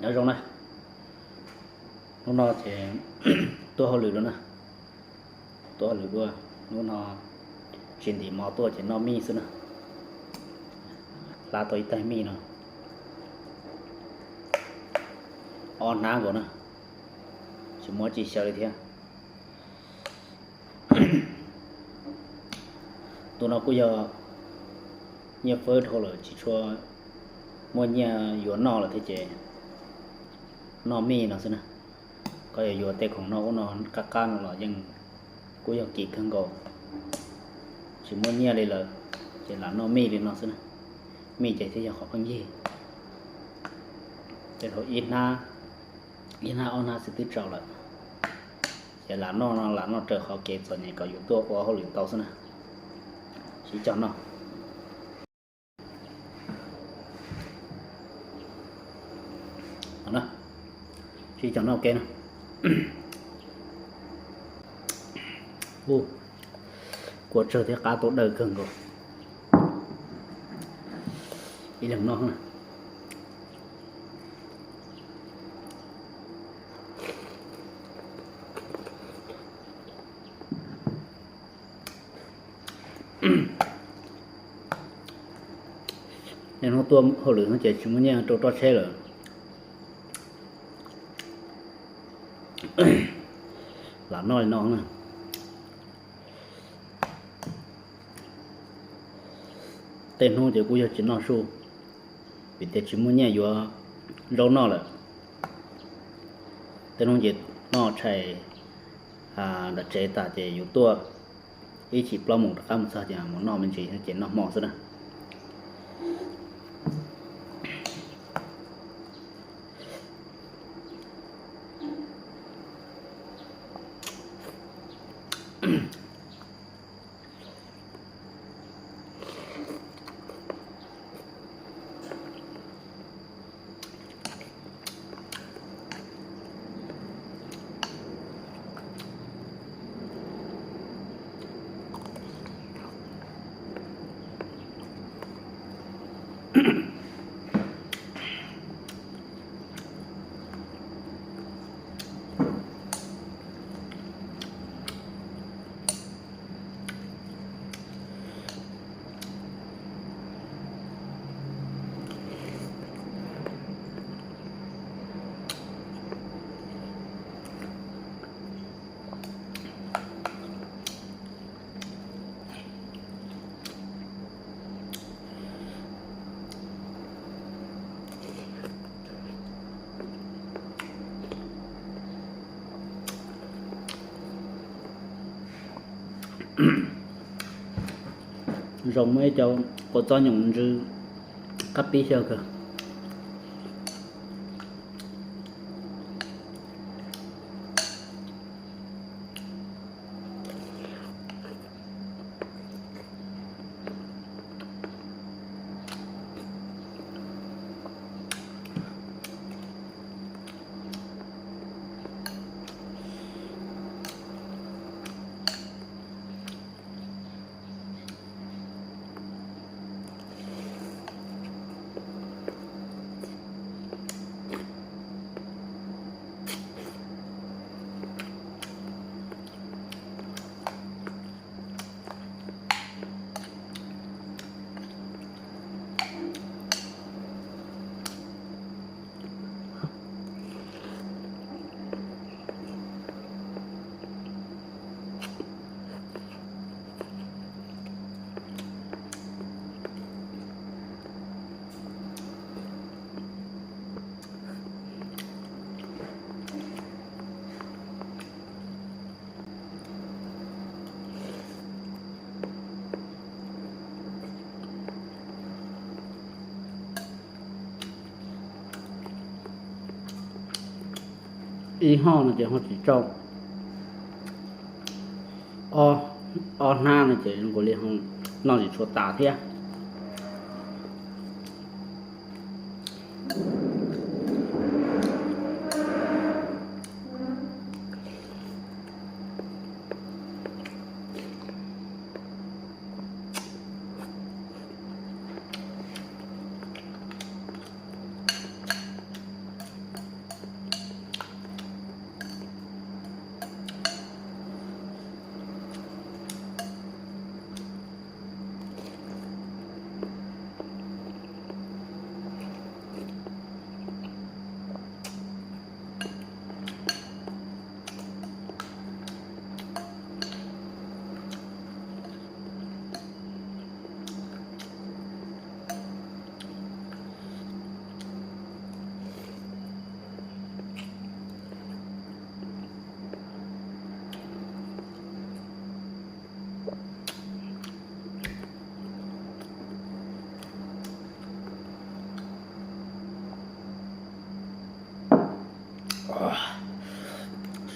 Nyob zoo na, hnub no ces tuaj hauj lwm dua na, tuaj hauj lwm dua, hnub no tsis ntim mov tuaj ces noj mij xwb na. Hlab tau ib tais mij no, ob hnab nkaus na, tsis muaj tsis xyaw li thiab. Tus no kuj yog nyiaj fawb dhau lawm tsis tshua muaj nyiaj yuav noj lawm thiab ces noj mij no xwb na. Koj yuav yuav tej khoom noj ub no qab qab no los yeej kuj yog kim kawg nkaus, tsis muaj nyiaj li lawm ces lam noj mij li no xwb na. Mij ces thiaj yog qhov pheej yig, tej thaum ib hnab, ib hnab ob hnab xwb twb tsaus lawm. Ces lam noj no lam noj raws qhov kev txom nyem kom yus tuaj ua hauj lwm tau xwb na. Sib cog noj, sib cog noj ua ke na. Kua tsawg thiab qab tau dawb kawg nkaus. Ib leeg noj na. Niaj hnub tuaj hauj lwm no ces tsis muaj nyiaj rau roj tsheb lawm, lam noj li no na. Tej hnub ces kuj yog tsis noj su, vim tias tsis muaj nyiaj yuav zaub noj lawm. Tej hnub ces noj tshais nram tsev tas ces yus tuaj ib chim plaub moos rov qab mus txog ces mus noj me ntsis ces noj hmo xwb na. Zoo muaj ib co kua txob nyoos ntsw qab pib xyaw kawg. Ib hoj no ces ho tsis tsau, ob hnab no ces zoo nkaus li noj tsis tshua tas thiab.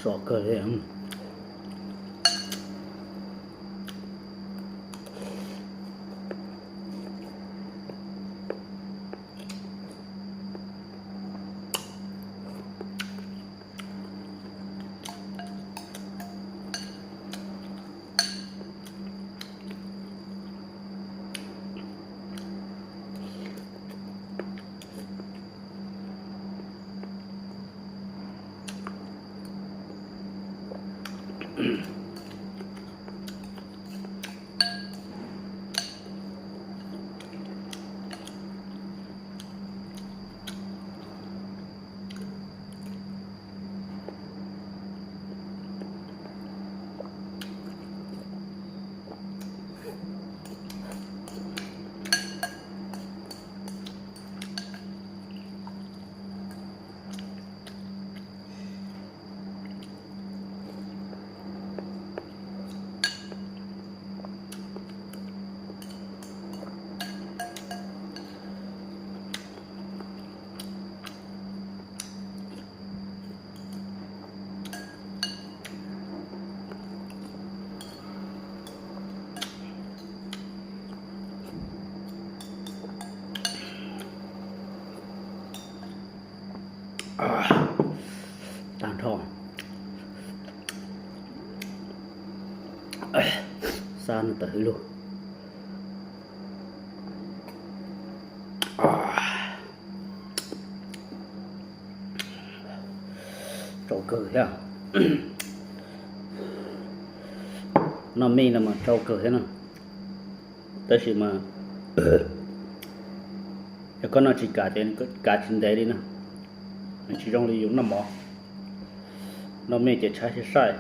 Sov kawg li. Tag nrho. Xa no tawm hwv lug. Tsau kawg thiab. Noj me no mas tsau kawg thiab na. Tab sis mas yog koj noj tsis kam ces kav tsis ntev li na. Nws tsis zoo li yus noj mov. Noj me ces tshaib siab saib.